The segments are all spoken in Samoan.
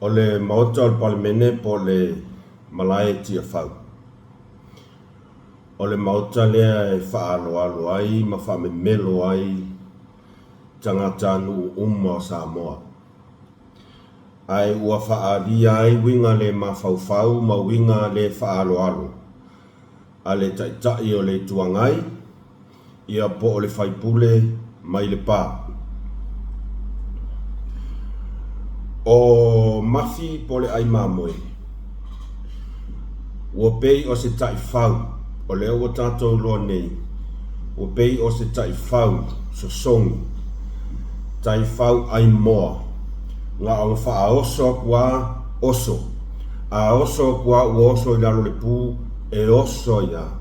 O le Maota o le Palemene po o le Malae Tiafau. O le Maota lea e faaaloalo ai ma faamemelo ai tagatanuu uma o Samoa. Ae ua faaalia ai uiga le mafaufau ma uiga le faaaloalo a le Taitai o le Itu Agai, ia po o le faipule mai Lepa. O Mafi po o le ai mamoe, ua pei o se taifau, o lea ua tatou iloa nei, ua pei o se taifau sosogi, taifau ai moa, na ona faaoso atu lava, oso. A oso atu lava ua oso i lalo o le pu, e oso ai lava.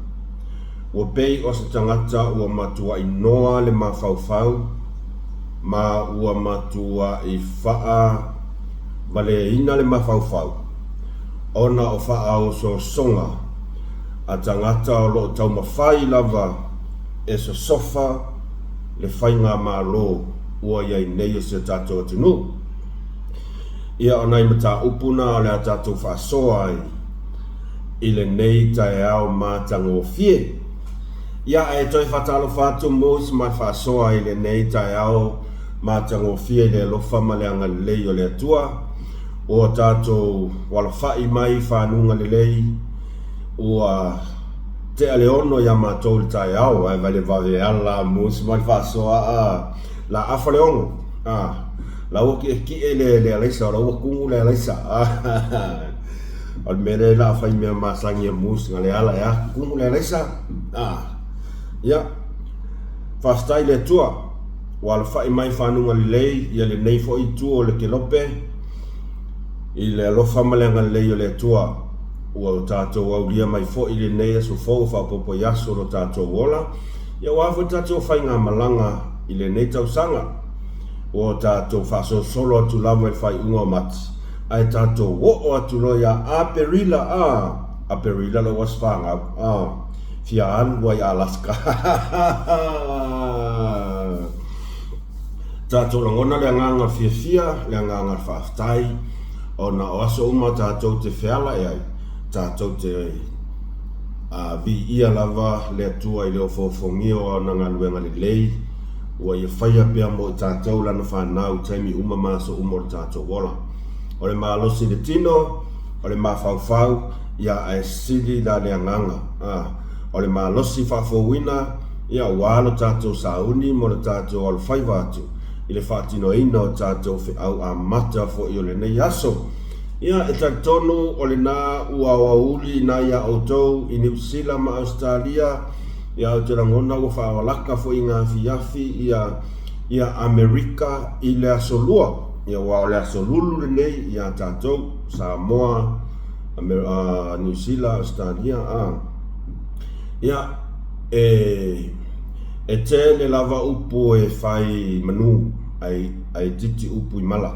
Ua pei o se tagata ua matuaʻi noa le mafaufau ma ua matuaʻi faavaleina le mafaufau ona o faaosoosoga a tagata o lo o taumafai lava e sosofa le faigamalo ua i ai nei o si o tatou atunuu. Ia o nai mataupu na o le a tatou faasoa ai i lenei taeao matagofie. Ia, ae toe faatalofa atu Moose ma le faasoa i lenei taeao matagofie i le alofa ma le agalelei o le Atua. Ua tatou alafai mai i fanuga lelei, ua tea le ono ia matou i le taeao, ae vai le vave ala Moose ma le faasoa a la afa le ono. A, la ua ki'eki'e le, le alaisa, la ua kumu le alaisa. O le mea lea la fai mea masani a Moose na le ala e a kumu le alaisa. A, ia, faafetai i le Atua ua alafai mai fanuga lelei ia lenei foi itu o le kelope i le alofa ma le agalelei o le Atua. Ua o tatou aulia mai foi i lenei aso fou faaopoopo i aso o lo tatou ola. Ia aua foi le tatou faigamalaga i lenei tausaga. Ua o tatou faasolosolo atu lava i le faaiuga o Mati, ae tatou oo atu loa ia Aperila, a, Aperila lou aso fanau, a, fia alu ai Alaska. Tatou lagona le agaga fiafia, le agaga faafetai, ona o aso uma tatou te feala e ai, tatou te a, viia lava le Atua i le ofoofogia o ana galuega lelei, Ua ia faia pea mo i tatou lana fanau i taimi uma ma aso uma o le tatou ola. O le malosi i le tino, o le mafaufau, ia ae sili la le agaga. A, o le malosi faafouina, ia ua lo tatou sauni mo le tatou alofaiva atu i le faatinoina o tatou feau amata foi o lenei aso. Ia, e talitonu o lena ua aoauli i na ia outou i Niu Sila ma Ausetalia, Ia ou te lagona ua faaolaka foi i ngā afiafi ia ia Amerika i le aso lua. Ia aua o le aso lulu lenei ia tatou, Samoa, Amer, uh, Niu Sila, Australia, a. Ia, e, e tele lava upu e fai manu, ai, ai titi upu i mala.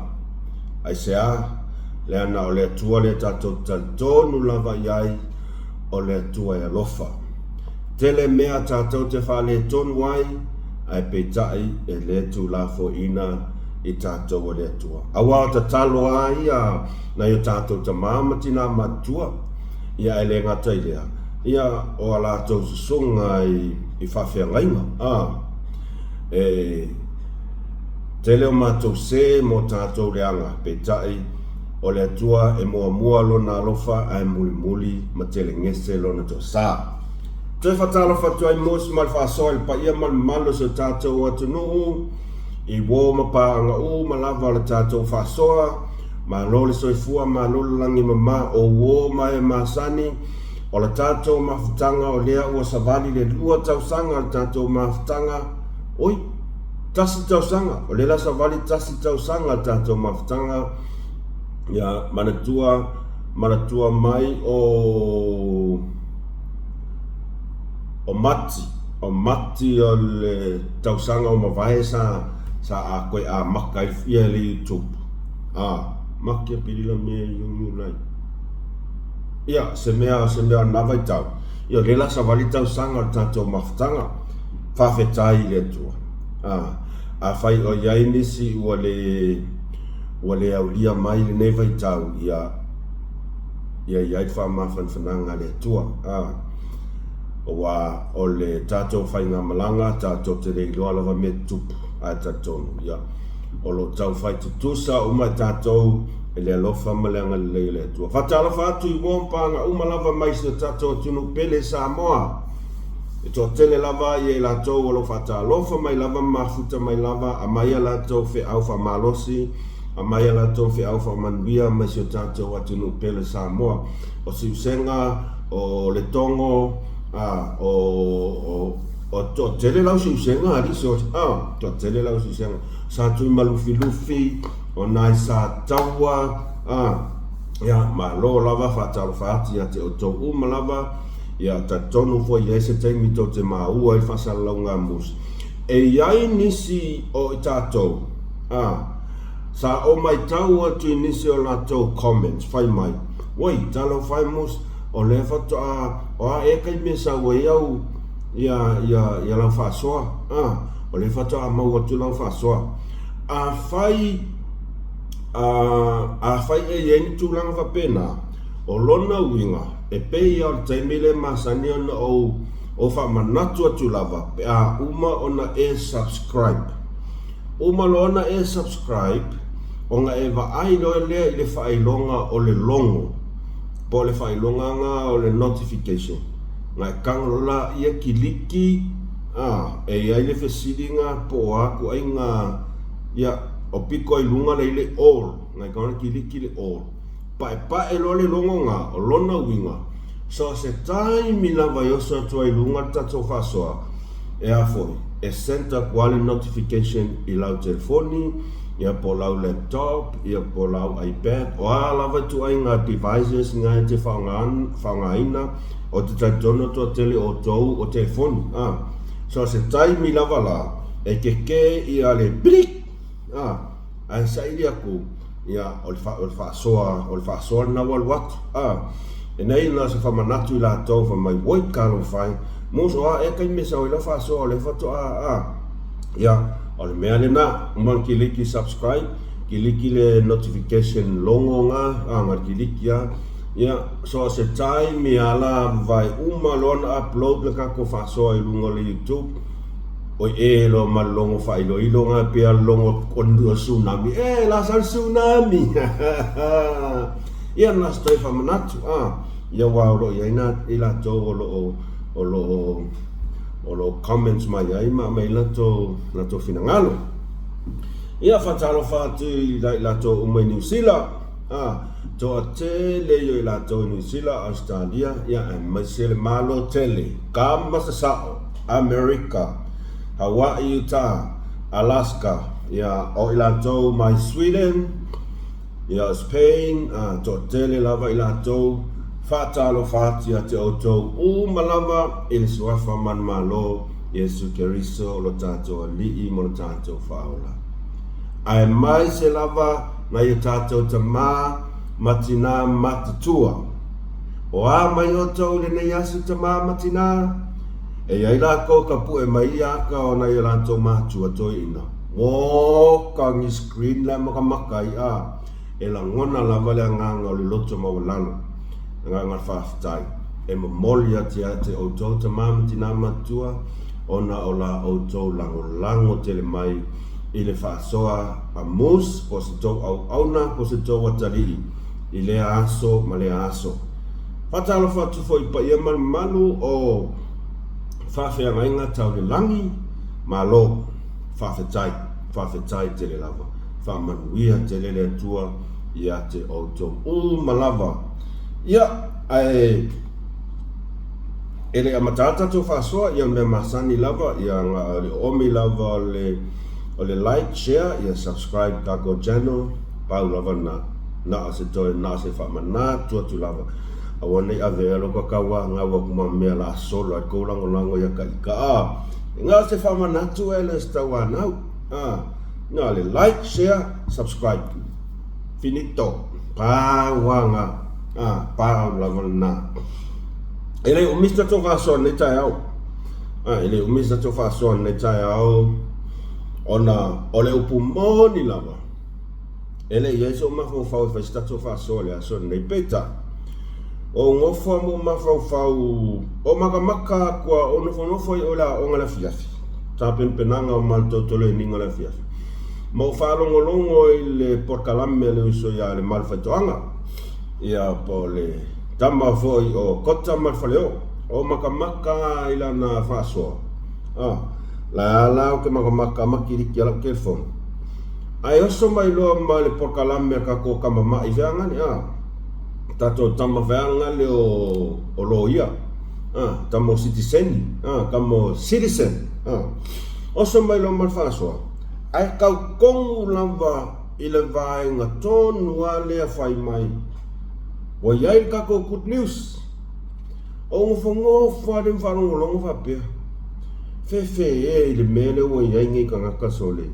Ai se a, leana o le Atua lea tatou te talitonu lava i ai, o le Atua e alofa. Tele mea tatou te faaletonu ai, ae peitai e le tulafoina i tatou e le Atua. Aua o tatalo a ia nai o tatou tama ma tina matutua, ia ae le gata i lea, ia o a latou susuga i, i faafeagaiga. A, e tele o matou se mo tatou leaga, peitai o le Atua e muamua Lona alofa ae mulimuli ma telegese Lona toasa. Toe faatalofa atu ai Mose ma le faasoa i le paia ma le mamalu o si o tatou atunuu i uo ma paaga uma lava o le tatou faasoa. Malo le soifua, malo le lagi mama o uo ma e masani. O le tatou mafutaga o lea ua savali le lua tausaga o le tatou mafutaga. Oi, tasi tausaga, o lea la savali tasi tausaga o le tatou mafutaga. Ia, manatua, manatua mai o o Mati, o Mati o le tausaga o mavae sa sa a koe amata ai ia le YouTube. A, Mati Apelila me Iuni Iulai. Ia, se mea, se mea o lena vaitau. Ia, o lea la savali tausaga o le tatou mafutaga. Faafetai i le Atua. A, afai o i ai nisi ua le, Ua le aulia mai lenei vaitau, ia, ia i ai le faamafanafanaga a le Atua. A, aua o le tatou faigamalaga, tatou te le iloa lava mea tutupu, ae talitonu, ia, o lo o tau fai tutusa uma i tatou e le alofa ma le agalelei o le Atua. Faatalofa atu i uo ma paga uma lava mai si o tatou atunuu pele i Samoa. E toatele lava ia i latou o lo o faatalofa mai lava ma mafuta mai lava, aumai a latou feau faamalosi, aumai a latou feau faamanuia mai si o tatou atunuu pele Samoa. O Siusega, o Letogo, a, o, o, o toatele lau Siusega alii soli, a, toatele lau Siusega. Sa Tuimalufilufi, o nai Sataua, a, ia, malo lava faatalofa atu ia te outou uma lava. Ia, talitonu foi e i ai se taimi tou te maua ai le faasalalauga a Mose. E i ai nisi o i tatou, a, sa ou matau atu i nisi o latou comments, fai mai, Oi, talofa e Mose, o lea faatoa, o a ea taimi e sau ai au, ia, ia, ia lau faasoa, a, o lea faatoa maua atu lau faasoa. Afai, a, afai e i ai ni tulaga faapena, o lona uiga, E pei lava o le taimi lea e masani ona ou ou faamanatu atu lava pe a uma ona e subscribe. Uma loa ona e subscribe, ona e vaai loa lea i le faailoga o le logo po o le faailoga na o le notification. Na e tago loa laia kiliki, a, e i ai le fesiliga po o a ituaiga, ia, o pito ai luga la i le all, na e tago ona kiliki le all. Paepae loa le logo na, o lona uiga, so o se taimi lava e oso atu ai i luga le tatou faasoa, e a foi, e sent atu lava le notification i lau telefoni, ia po o lau laptop, ia po o lau iPad, o a lava ituaiga devices na e te faaaogaina, ou te talitonu o le toatele o outou o telefoni, a. So o se taimi lava la, e keke ia le plik, a. Ae saili atu, ia, o le, o le faasoa, o le faasoa lena ua alu atu. A, e nei na o se faamanatu i latou, fai mai, Oi, talofa e, Mose, o a ea taimi e sau ai lau faasoa, o lea faatoa, a, ia, o le mea lena, uma ona kiliki subscribe, kiliki le notification logo na, a, na kiliki lava, ia, so o se taimi lava la vavae uma loa ona upload le tatou faasoa i luga o le YouTube, Oi e loa ma le logo faailoilo nga pea le logo o le tsunami e la sa le tsunami ia na se toe faamanatu a ia aua o lo o i ai na i latou o lo o o lo o o lo o comments mai ai ma aumai latou latou finagalo ia faatalofa atu i latou uma i Niu Sila A, toatele ia i latou i Niu Sila, Ausetalia, ia aemaise le Malo tele, ka ma sasao, Amerika, Hawaii, Utah, Alaska, ia o i latou mai Sweden, ia o Spain, a, toatele lava i latou, faatalofa atu ia te outou uma lava i le Suafa Manumalo, Iesu Keriso, lo tatou Alii ma lo tatou Faaola. Aemaise lava Nai o tatou tamā ma tinā matutua. O a mai outou i lenei aso tamā ma tinā? E i ai lākou ka puʻe mai ia aka o nai o latou matua toeʻina. Moka ni screen la makamaka ai a e lagona lava le agaga o le loto maualalo, agaga faafetai e momoli atu ia te outou tamā ma tinā matutua ona o la outou lagolago tele mai i le faasoa a Moose po o se tou auauna po o se tou atalii i lea aso ma lea aso. Faatalofa atu foi i paia ma le mamalu o faafeagaiga tau le lagi, malo, faafetai, faafetai tele lava. Faamanuia tele le Atua ia te outou uma lava. Ia, ae e le amata a tatou faasoa, ia o le mea masani lava, ia na o le oomi lava o le O le like, share, ia subscribe tatou channel, pau lava lena. Na o se toe, na o se faamanatu atu lava. Aua ne i avea lo ka kaua gau atu ma mea la solo ai kou lagolago ia ka ika. A, na o se faamanatu e le se tauanau. A, na o le like, share, subscribe. Finito. Pau lava na. A, pau lava lena. E le umi se tatou faasoa i lenei taeao. A, e le umi se tatou faasoa i lenei taeao ona o le upu moni lava. E le i i ai sou mafaufau e fai se tatou faasoa i le aso lenei. Peitai, o ou nofo lava ma ou mafaufau, o makamaka atu lava, o nofonofo ai oe i le aoga i le afiafi, tapenapenaga o matou toleniga i le afiafi, ma ou faalogologo i le polokalame a le uso ia Lemalu Faitoaga, ia po o le tama foi o Kota ma le Faleoo. O makamaka lava i lana faasoa, a, la la ou te makamaka ma kiliki ai lau telefoni. Ae oso mai loa ma le polokalame a tatou tama ma'i feagane, a, tatou tama feagane o, o loia, a, tama o sitiseni, a, tama o citizen, a. Oso mai loa ma le faasoa, ae tau tonu lava i le vaega tonu lava lea fai mai, ua i ai le tatou good news. O nofonofo lava lea ma faalogologo faapea, Fefe e i le mea lea ua i ai nei tagata sole,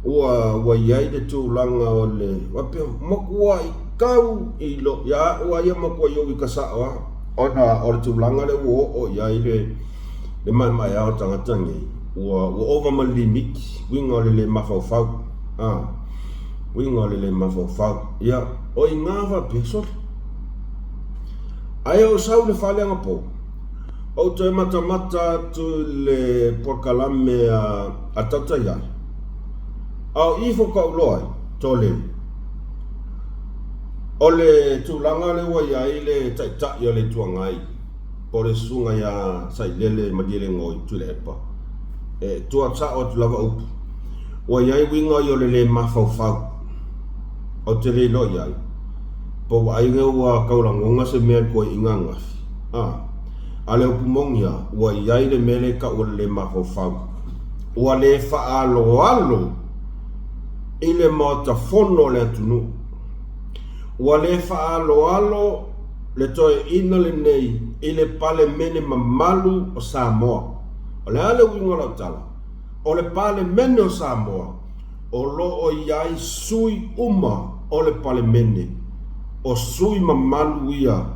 ua, ua i ai le tulaga o le, faapea, matuai tau i lo, ia au lava ia matuai ou ita sao lava, ona o le tulaga lea ua oo i ai le, le maemaea o tagata nei, ua, ua ova ma le limiti, uiga o le le mafaufau, a, uiga o le le mafaufau. Ia, o i ina faapea, sole. Ae ou sau i le fale anapo, ou toe matamata atu i le polokalame a Tautaiae, a o i faatoa ou iloa ai, tole, o le tulaga lea ua i ai le Taitai o le Itu Agai, po o le Susuga ia Sailele Malielegaoi Tuilaepa, e tua sao atu lava upu, ua i ai uiga ia o le le mafaufau. Ou te le iloa i ai, po ua ai lea ua tau lagona se mea i le toeaina ananafi. A, a o le upu moni lava, ua i ai le mea lea e tau o le le mafaufau. Ua le faaaloalo i le Maota Fono o le atunuu. Ua le faaaloalo le toeaina lenei i le Palemene mamalu o Samoa. O le a le uiga o lau tala? O le Palemene o Samoa, o lo o i ai sui uma o le Palemene, o sui mamalu ia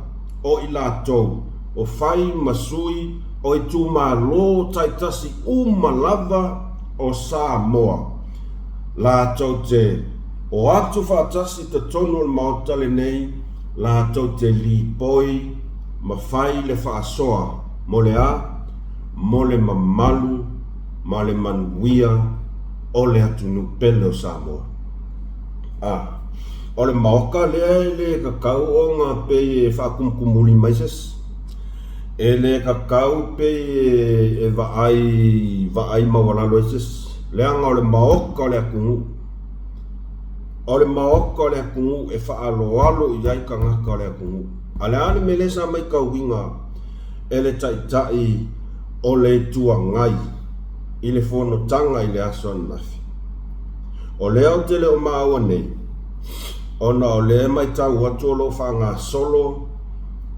o i latou o fai ma sui o itumalo taitasi uma lava o Samoa, latou te o atu faatasi i totonu o le Maota lenei latou te lipoi ma fai le faasoa mo le a? Mo le mamalu ma le manuia o le atunuu pele o Samoa. A, o le maoka lea e le tatau ona pei e faatumutumuli mai se isi. E le tatau pei e vaai, vaai maualalo ai se isi. Leaga o le maoka o le atunuu. O le maoka o le atunuu e faaaloalo i ai tagata o le atunuu. A o le a le mea lea sa matauina e le Taitai o le Itu Agai i le fonotaga i le aso ananafi? O lea ou te le o maua nei, ona o lea e matau atu o lo o faagasolo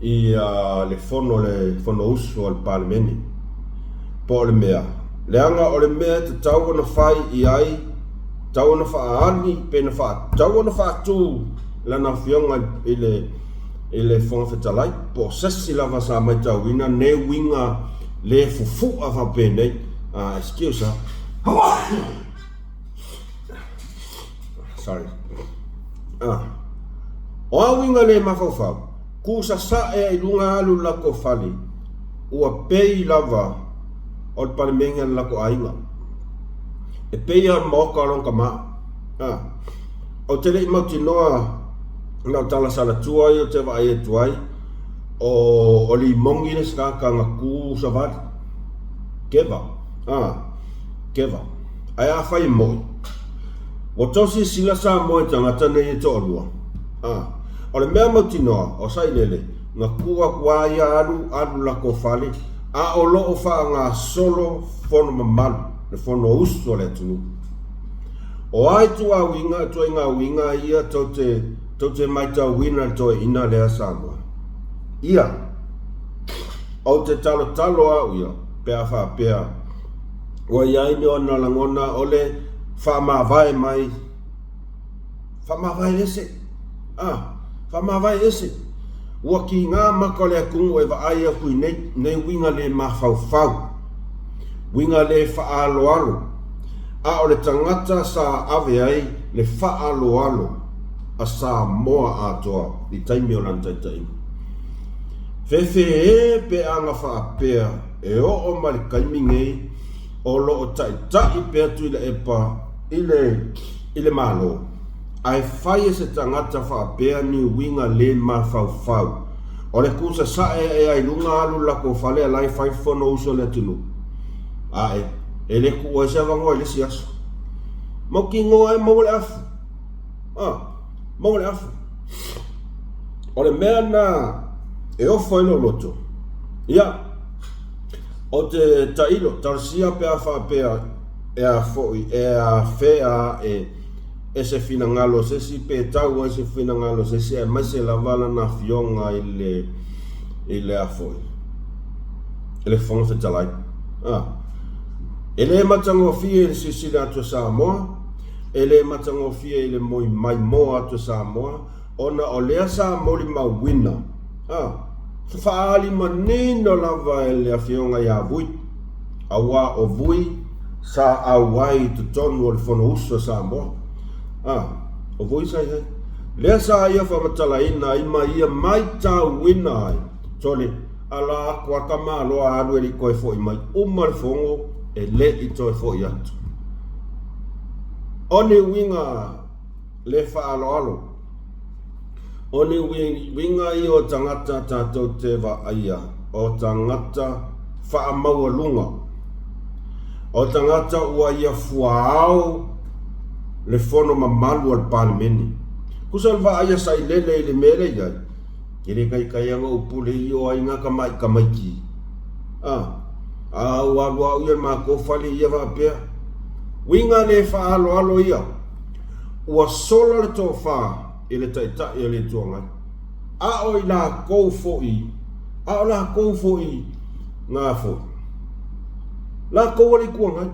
ia le fono le Fonousu a le Palemene. Po o le mea, leaga o le mea e tatau ona fai i ai, tatau ona faaali pe na tatau ona faatu lana afioga i le i le Fofoga Fetalai, po o sesi lava sa matauina nei uiga le fufu'a faapenei. Excuse ah. Sorry. Ah. O a uiga le mafaufau, ku sasa'e ai luga alu le latou fale, ua pei lava o le Palemene a le latou aiga. E pei lava o le maota o lona tama. Ah. Ou te le i mautinoa na o tala salatua ia ou te vaai atu ai, o, o Limogi le isi tagata na tu savali. Keva, a, Keva. Ae afai e moi, ua tau silasila Samoa i tagata nei e toalua. A, o le mea mautinoa, o Sailele, na tu atu lava ia alu, alu latou fale, a o lo o faagasolo fono mamalu, le fonousu a le atunuu. O a ituaiga, ituaiga uiga ia tou te, tou te matauina i le toeaina lea Samoa? Ia, ou te talotalo au ia, pe a faapea ua i ai ni ona lagona o le faamavae mai, faamavae ese, a, faamavae ese. Ua kiga maka o le atunuu e vaai atu i nei, nei uiga le mafaufau, uiga le faaaloalo, a o le tagata sa ave ai le faaaloalo. a Samoa atoa i taimi o lana taitaiga. Fefe pe aga faapea e oo mai le taimi nei o lo o taitai pea Tuilaepa i le i le Malo, ae fai e se tagata faapea ni uiga le mafaufau o le tuusasae ae ai luga alu le latou fale alai fai Fonousu a le atunuu. Ae, e le tuua ai se avanoa i le isi aso. Mautinoa e maua le afu. A, maua le afu. O le mea na e ofo ai lou loto, ia, ou te tailo, talosia pe a faapea e a foi, e afea ae e se finagalo o se isi pe tau ai se finagalo o se isi aemaise lava lana afioga i le, i le a foi, i le Fofoga Fetalai. A, e le matagofie i le silasila atu a Samoa, e le matagofie i le moi maimoa atu a Samoa, ona o lea sa molimauina, a, faaali manino lava e le Afioga ia Vui, auā o Vui sa auai i totonu o le Fonousu a Samoa. A, o Vui sa i ai. Lea sa ia faamatalaina ai ma ia maitauina ai, sole, ala atu a tamaloa alu e le i toe fo'i mai, uma le fono e le i toe fo'i atu. O ni uiga le faaaloalo. O ni uiga ia o tagata tatou te vaaia, o tagata faamaualuga, o tagata ua ia fuaao le fono mamalu a le Palemene. Tusa o le vaaia sailele i le mea lea i ai, e le taitai ona ou pule i o aiga tamai tamaiti. A, a ua alu au ia i le matou fale ia faapea. Uiga le faaaloalo ia. Ua sola le tofa i le Taitai o le Itu Agai, a o i lakou foi, a o lakou foi na foi, lakou a le Itu Agai.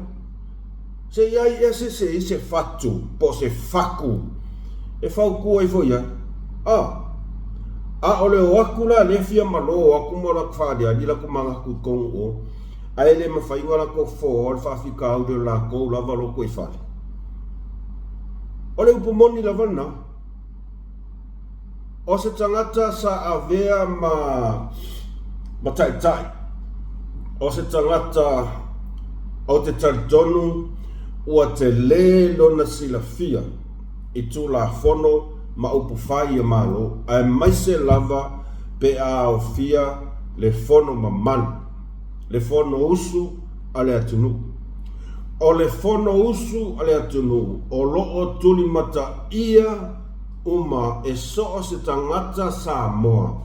Se i ai ea se se i se fatu po o se faku e fautua ifo i ai. A, a o le o atu la lea fia malo atu ma o latou faaaliali latou manatu i totonu o, ae le mafai ona latou foa le faafitauli o latou lava lotoifale. O le upu moni lava lena. O se tagata sa avea ma ma taitai, o se tagata ou te talitonu ua tele lona silafia i Tulafono ma upu fai a Malo, aemaise lava pe a aofia le fono mamalu. le Fonousu a le atunuu. O le Fonousu a le atunuu o lo o tulimataia uma e so o se tagata Samoa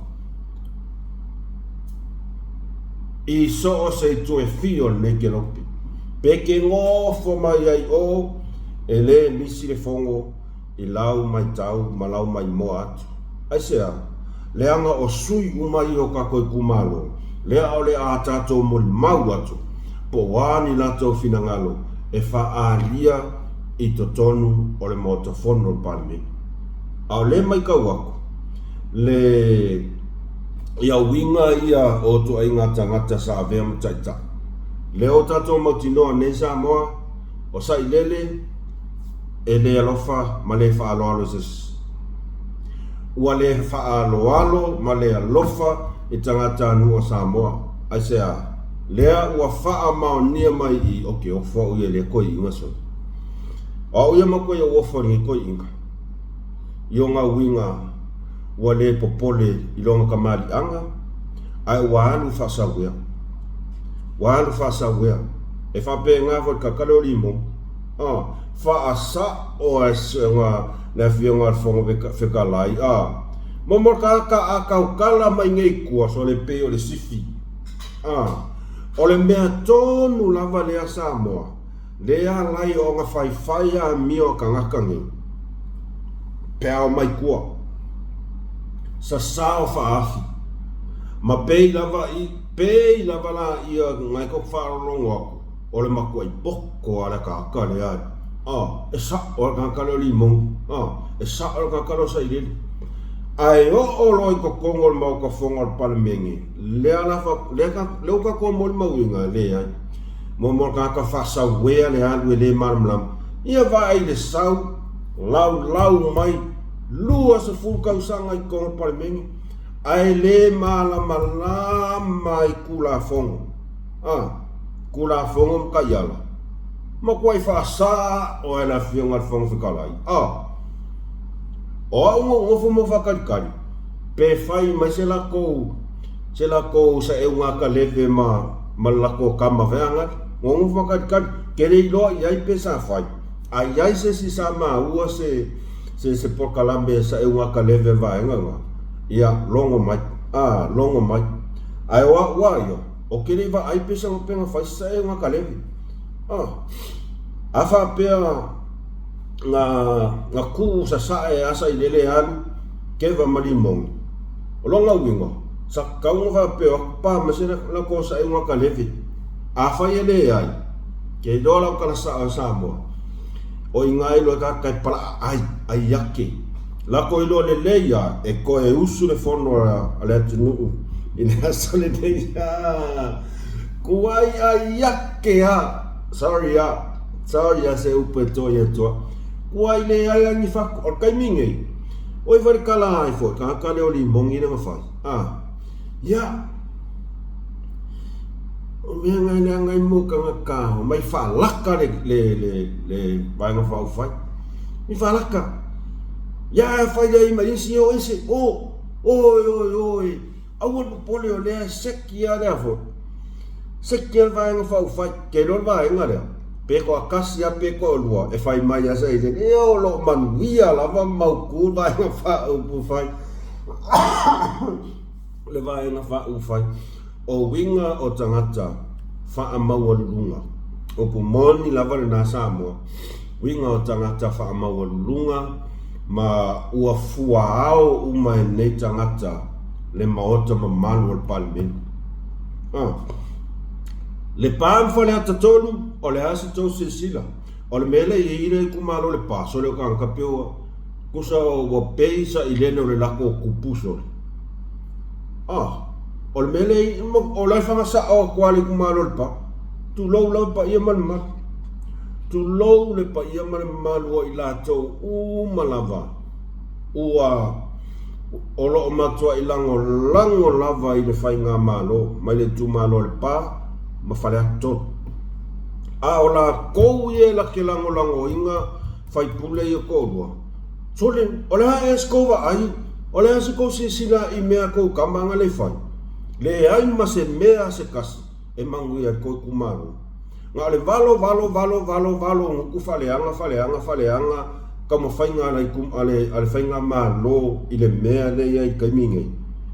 i so o se itu e fia o lenei kelope. Pe ke gofo mai ai o, e le misi le fono i lau maitau ma lau maimoa atu. Aisea? Leaga o sui uma ia o tatou itumalo, lea o le a tatou molimau atu po o a ni latou finagalo e faaalia i totonu o le Maota Fono o le Palemene. A o lea e maitau atu, le ia uiga ia o ituaiga tagata sa avea ma taitai. Lea ua tatou mautinoa nei Samoa, o Sailele, e le alofa ma le faaaloalo i se isi. Ua le faaaloalo ma le alofa i tagatanuu o Samoa. Aisea? Lea ua faamaonia mai i o ke ofo au ia i lea toeaina sole. O au ia matua ia u ofo i lenei toeaina. I ona uiga ua le popole i lona kamaliʻaga, ae ua alu faasauea. Ua alu faasauea. E faapena foi i le kakale o Limoni. A, faasao a le Afioga a le Fofoga Fetalai, a, mo mo tagata a tautala mai nei tua, sole pei o le sifi. A, o le mea tonu lava lea Samoa, lea alai ona faifai amio a tagata nei, pe a omai tua, sasao faaafi, ma pei lava i, pei lava laia nai kou faalologo atu, O le matuai poto a le tagata lea, a, e sa'o a le tagata lea o Limoni, a, e sa'o le tagata lea o Sailele. Ae oo loa i totonu o le Maota Fono a le Palemene, lea la, lea, lea ua tatou molimauina, e leai. Mo mo le tagata faasauea le alu e le malamalama. Ia vaai i le sau, laulau mai. 20 tausaga i totonu o le Palemene, ae le malamalama i Tulafono, a, Tulafono ma taiala. Matuai faasa oe e le Afioga i le Fofoga Fetalai, a, o au na ou nofo ma ou faatalitali, pe fai mai se latou, se latou saeugataleve ma, ma le latou tama feagai. Na ou nofo faatalitali, ke le iloa i ai pe sa fai. A i ai se isi sa maua se, se, se polokalame saeugataleve a le vaega lena, ia, logo mai, a, logo mai. Ae o au lava ia, ou te le i vaai pe sa, pe na fai se saeugataleve. A, a faapea na, na tuu sasae a Sailele e alu, keva ma limogi, o lona uiga, sa tatau ona faapea o atu pa mai se latou saeugataleve. Afai e leai, ke iloa lau tala sao e Samoa, o i ina iloa tagata e palaa ai, ai ake. Lako iloa lelei a e toe usu le fono a le atunuu i le aso lenei. Kuai ai ake a! Sorry a, sorry a se upu e toi atu a. Kuai leai a ni fatu, o le taimi nei, oi fai le tala ai foi, tagata lea o limogi lea na fai. A, ia, O mea na e leaga ai mo tagata omai faalaka le, le, le, le Vaega Faaupufai. Ni faalaka. Ia fai lea ma isi o ese, o, oi, oi, oi, aua le popole o lea e seki lava lea foi. Seki lava le Vaega Faaupufai, ke iloa le vaega lea, pe toatasi lava pe toalua, e fai mai lava sailele, ia o lo o manuia lava ma mautu le Vaega Faaupufai. Le Vaega Faaupufai. O uiga o tagata faamaualuluga. Upu moni lava lena Samoa. Uiga o tagata faamaualuluga ma ua fuaao uma e nei tagata le Maota mamalu o le Palemene. A. Lepa ma Faleata 3, o le a se tou silasila? O le mea lea e i ai le itumalo Lepa, sole o tagata pei ua tusa ua pei sailele o le lako tupu sole. A. O le mea lea, o la e fagasao atu lava le itumalo o Lepa. Tulou lava le paia ma le mamalu. Tulou le paia ma le mamalu o i latou uma lava ua o lo o matuai lagolago lava i le faigamalo mai le itumalo o Lepa ma Faleata 3. A o latou ia e lake lagolagoina faipule ia toalua, Sole, o le a ea se tou vaai? O le a se tou silasila i mea a tou tama na le fai? Leai ma se mea a se tasi e manuia ai tou itumalo. Na o le valo, valo, valo, valo, valo o gutu faaleaga, faaleaga, faaleaga taumafaiga a le, a le, a le faigamalo i le mea lea i ai i le taimi nei.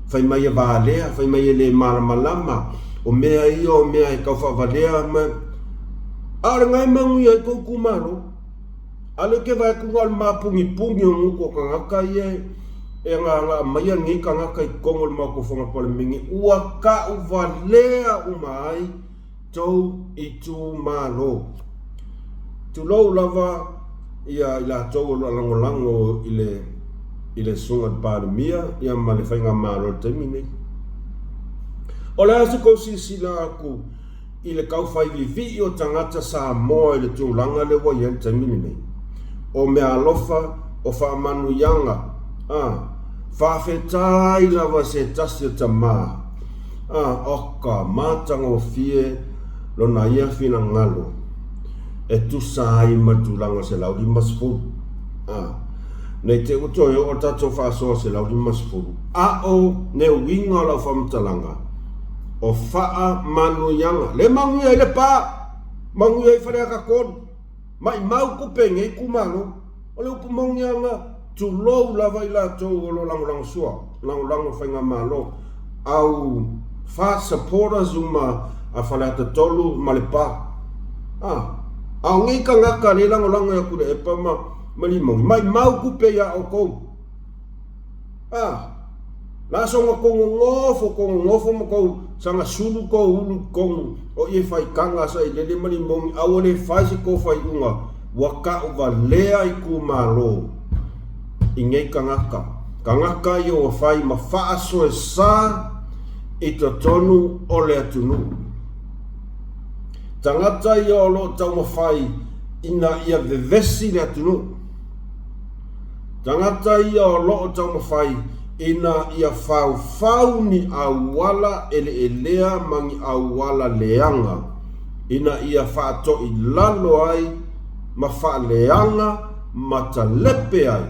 Fai mai e valea, fai mai e le malamalama, o mea ia o mea e tau faavalea ma... A o lena e manuia ai tou itumalo. A lea ke vaai atu na o le mapugipugī o gutu o tagata ia e na aumaia lenei tagata i totonu o le matou fono Palemene ua tauvalea uma ai tou itumalo. Tulou lava ia i latou o lo o lagolago i le i le susuga i le Palemia ia ma le faigamalo i le taimi nei. O le a se tou silasila atu i le taufai vivii o tagata Samoa i le tulaga lea ua i ai le taimi lenei. O meaalofa, o faamanuiaga, a, faafetai lava se tasi o tama, a, oka, matagofie lona ia finagalo e tusa ai ma le tulaga 150, a, nei te ua toe oo le tatou faasoa 150, a o ne uiga o lau faamatalaga, O faamanuiaga. Le manuia ai Lepa, manuia ai Faleata 3, maimau tupe i nei itumalo. O le upu moni lava lena, tulou lava i latou o lo o lagolago sua, lagolago faigamalo, au fast supporters uma a Faleata 3 ma Lepa. A, a o nei tagata le lagolago ia Tuilaepa ma, ma Limogi, maimau tupe ia outou. A, la soga kou nonofo, kou nonofo ma kou saga sulu kou ulu i totonu o ie faitaga sailele ma limogi, a ua le fai se kou faaiuga, ua tauvalea itumalo i nei tagata. Tagata ia ua fai ma faasoesa i totonu o le atunuu. Tagata ia o lo o taumafai ina ia vevesi le atunuu. Tagata ia o lo o taumafai ina ia faufau ni auala eleelea ma ni auala leaga ina ia faatoilalo ai ma faaleaga ma talepe ai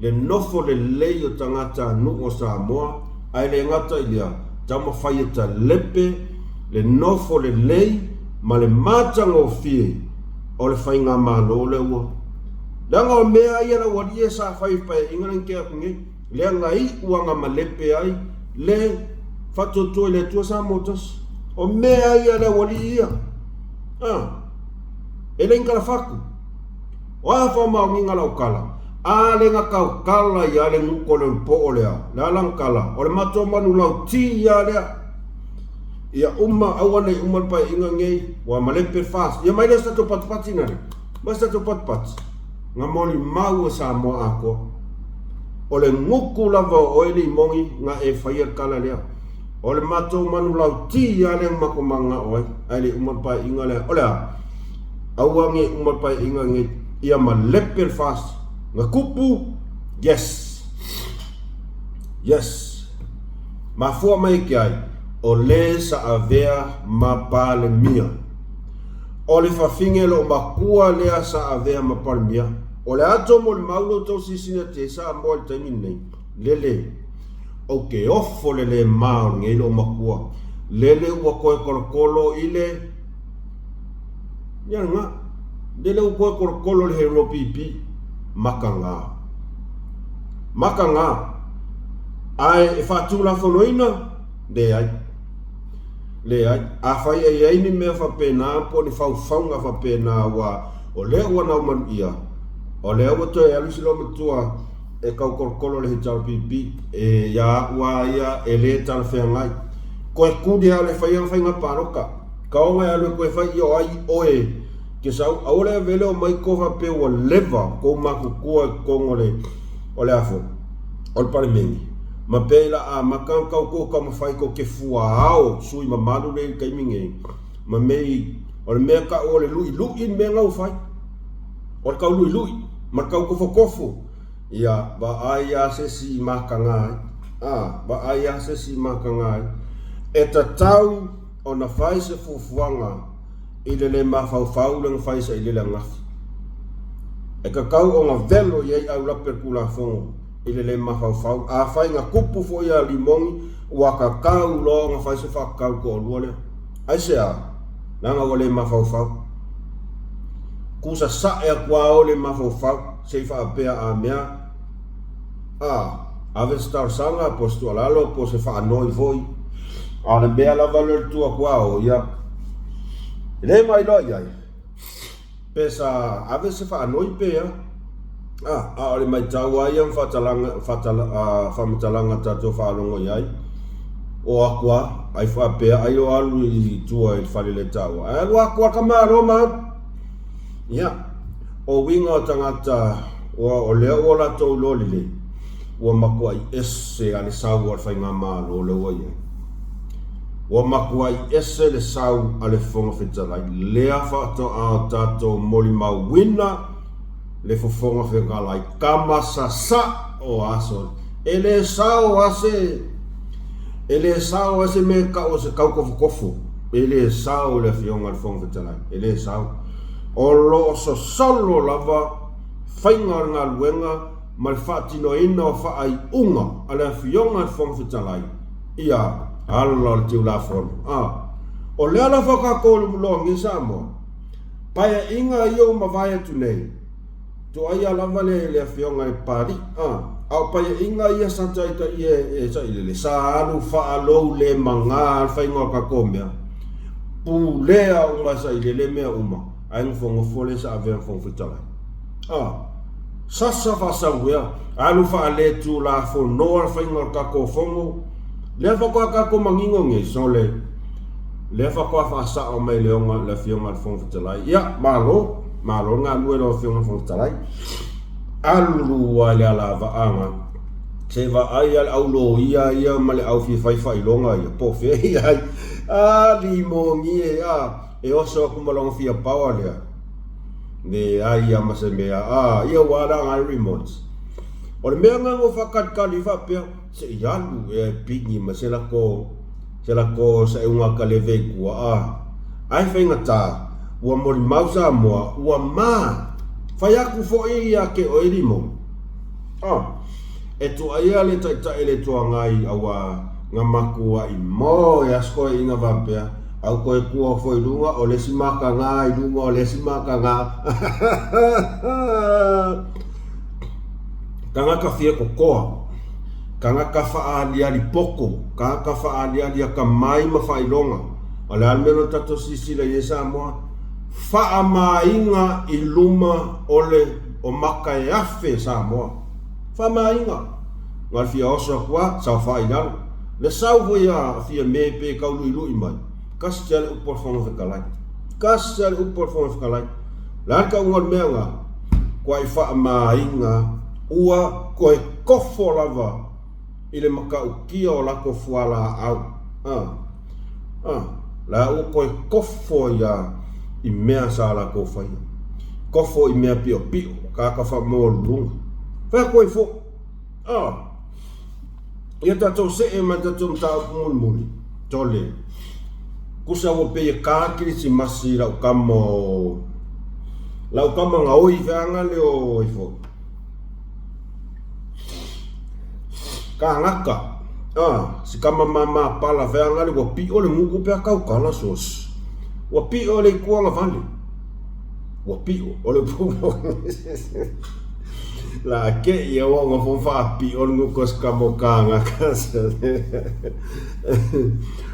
le nofo lelei o tagatanuu o Samoa, ae le gata i lea, taumafai e talepe le nofo lelei ma le matagofie o le faigamalo lea ua Leaga o mea ia lau alii e sa fai i le paeaiga lea na tea atu nei, lea na iu lava na malepe ai le faatuatua i le Atua Samoa tasi. O mea ia le aualii ia, a, e le ni talafatu. O a faamaoniga lau tala? A le na tautala ia le nuku o le ulupoo lea, le a lana tala? O le matou manulauti ia lea. Ia uma, aua ne i uma le paeaiga lenei, ua malepe le FAST. Ia mai lea o se tatou patipati na le. Mai se tatou patipati. Na molimau e Samoa atoa. O le gutu lava o oe Limoni na e faia le tala lea. O le matou manulauti lava lea na matou mananao ai, ae le i uma le paeaiga lea. O le a? Aua ne i uma le paeaiga lenei. Ia malepe le FAST. Na tupu? Yes. Yes. Mafua mai ke ai, o le sa avea ma Palemia. O le fafine loo makua lea sa avea ma Palemia. O le ato molimau lo tou silasila te Samoa i le taimi lenei, lele, ou te ofo le le ma o lenei loo makua, lele ua toe tolotolo i le, ia lena, lele ua toe tolotolo i le hero pipi, makaga. Makaga. Ae e faatulafonoina? Leai. Leai. Afai e i ai ni mea faapena po o ni faufauga faapena aua o lea ua naumalu ʻia, o lea ua toe alu si loomatua e taukolokolo le HRPP, e iā aʻu a ia e lē talafeagai. Koe kuli lava le faia faiga palota. Kaoga e alu e koe fai ʻia o ai ʻoe ke sau, aua le avele o mai ko faapea ua leva kou matutua i totonu o le o le afo o le Palemene, ma pei la amata ona tau tou taumafai tou te fuaao sui mamalu lea i le taimi nei, ma mei o le mea tau o le luʻiluʻi le mea na ua fai, o le tau luʻiluʻi ma le tau tofotofo, ia vaai lava se isi i mataga ai, a, vaai lava se isi i mataga ai. E tatau ona fai se fuafuaga i le le mafaufau lea na fai e Sailele ananafi. E tatau ona velo i ai aulape o le Tulafono i le le mafaufau. Afai na tupu foi a Limoni, ua tatau loa ona fai se faatatau toalua lea. Aisea? Leaga ua le mafaufau. Tusasae atu lava oe le mafaufau se i faapea a mea A, ave se talosaga po o se tuualalo po o se faanoi foi. A o le mea lava lea o le tu atu a o ia, e le mailoa i ai pe sa ave se faanoi pe a. A, a o le matau lava ia ma faatalaga, faatala, a, faamatalaga tatou faalogo i ai, o atu a, ai faapea ai o alu i tua i le fale le taua. Ae alu atu a ka Malo ma alu. Ia, o uiga o tagata, ua, o lea ua latou iloa lelei, ua matuai ese a le sau a le Faigamalo lea ua i ai. Ua matuai ese le sau a le Fofoga Fetalai, lea faatoa o tatou molimauina le Fofoga Fetalai, tama sasa o aso. E le sao a se, e le sao a se mea e tau o se tautofotofo. E le sao le Afioga i le Fofoga Fetalai, e le sao. O lo o sosolo lava faiga o le galuega ma le faatinoina o faaiuga a le Afioga i le Fofoga Fetalai, ia ala o le Tiulafono. A o lea lava tatou loa nei Samoa, paeaiga ia ua mavae atu nei, Tuaia lava le le afioga i Papalii, a, a o paeaiga ia sa taitai e, e sailele, sa alu faalou le magā le faiga o tatou mea, pulea uma e sailele mea uma, ae nofonofo le sa avea ma Fofoga Fetalai. A, sasa faasauea, alu faaletulafonoa le faiga o le tatou fono, lea faatoa tatou manino nei, sole, lea faatoa faasao mai le ona le afioga i le Fofoga Fetalai. Ia, malo. Malo le galue lau Afioga i le Fofoga Fetalai. Alu lua i le alavaaga, se vaai a le au loia ia ma le au fia fai faailoga ia, po o fea i ai. A, limoni e, a, e oso atu ma lona fia power lea. Leai a ma se mea, a, ia ua ala ai remotes. O le mea nga ngo faakalikali faapea, se i alu ea e pigi ma se lako, se lako saeuga kaleve i tua, a. Ae faigata, ua molimau Samoa, ua ma. Fai atu foi ia te oe limo. A. E tuaia le Taitai le Itu Agai aua nga matua'i mo e aso toeaiina faapea, au toe tua foi i luga o le isi mataga i luga o le isi mataga. Tagata fia totoa, tagata faaaliali poto, tagata faaaliali atamai ma faailoga. O le a le mea lea o tatou silasila i ai Samoa? Faamāina i luma o le o maka e afe Samoa. Faamāina. Na o le fia oso atu lava, saofai i lalo. Le sau foi a Fiame pe tau luilui mai, kasi lava le upu a le Fofoga Fetalai. Kasi lava le upu a le Fofoga Fetalai. O le a le tauga o le mea lena? Kuai faamāina ua toe kofo lava i le matautia o latou fualaau. A. A. La ua toe kofo ai a i mea sa latou faia. Kofo i mea piopio, tagata faamaualuluga. Fai atu ai foi. A. Ia tatou see mai tatou mataupu mulimuli. Tole. Kusa ua pei e ka kerisimasi i lau kama o lau kama gaoi feaga le o ai foi. Kagaka. A, si kama mama pala feaga le ua pio le gugu pe a kaukala sos. Ua pio le ikuaga vale. Ua pio o le La ke ia ua nga fo fa pio le nguku si kama o kagaka.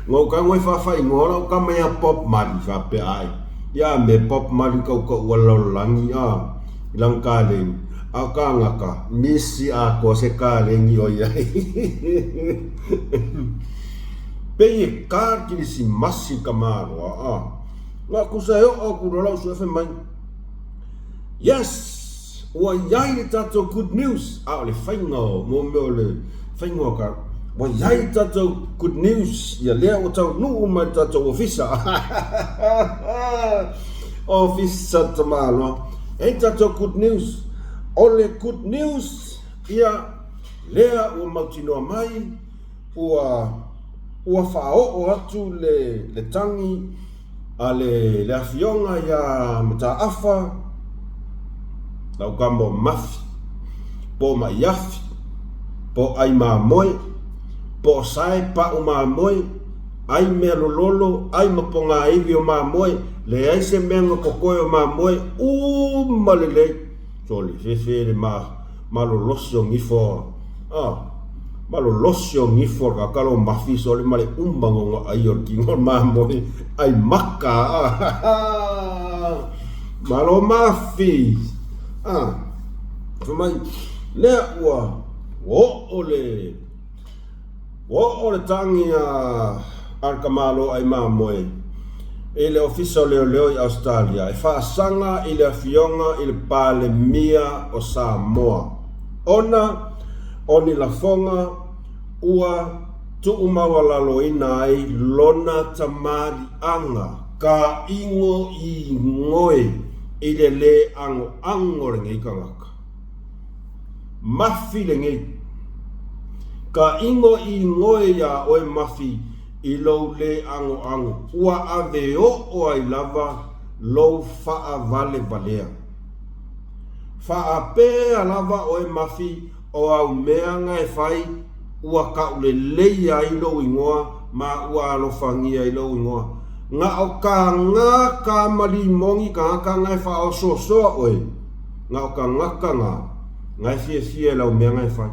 Ngau ka ngoi fa fa ingoa lau kama ia Pop Mali fa pe ai. Ia me Pop Mali kau ka ua lalolagi a i lang kaleng. A o kagaka, misi atoa se kalegi o i ai. Pei e ka kilisimasi ka maloa a. Nga kusa e oo atu loa lau sue fai mai. Yes! Ua i ai le tatou good news, a o le faiga o mo mea o le faiga o ka ua i ai le tatou good news, ia lea ua taunuu mai le tatou ofisa. Ofisa tamaloa. E i tatou good news. O le good news, ia lea ua mautinoa mai, ua ua faaoo atu le le tagi a le le afioga ia Mataafa, lau kama o Mafi, po o Maiafi, po o ʻAi Mamoe, po o Sae Paʻu Mamoe, ʻai mea lololo, ʻai ma pogāiwi o mamoe, leai se mea na kokoe o mamoe, uma lelei. Sole, fefe le ma, malolosi o gifo, ah, malolosi o gifo o le kakalo o mafi, sole ma le uma ngo nga ʻai o le kino o le mamoe, ʻai maka, ah, malo mafi, ah, fai mai, lea ua, ua oo le, Ua oo le tagi a le tamaloa ai mamoe i le Ofisa o Leoleo i Ausetalia e faasaga i le Afioga i le Palemia o Samoa ona o ni lafoga ua tuumaualaloina ai lona tamaliiaga kaaigo igoe i le lē agoago o lenei tagata. Mafi lenei. Ka ingo igoe iā oe Mafi i lou lē agoago ua ave oo ai lava lou faavalevalea. Faapea lava oe Mafi o au mea nga e fai ua taulelei ai lou igoa ma ua alofagia ai lou igoa. Nga o ka nga ka malimogi tagata nga e faaosoosoa oe. Nga o tagata nga, nga e fiafia i lau mea nga e fai.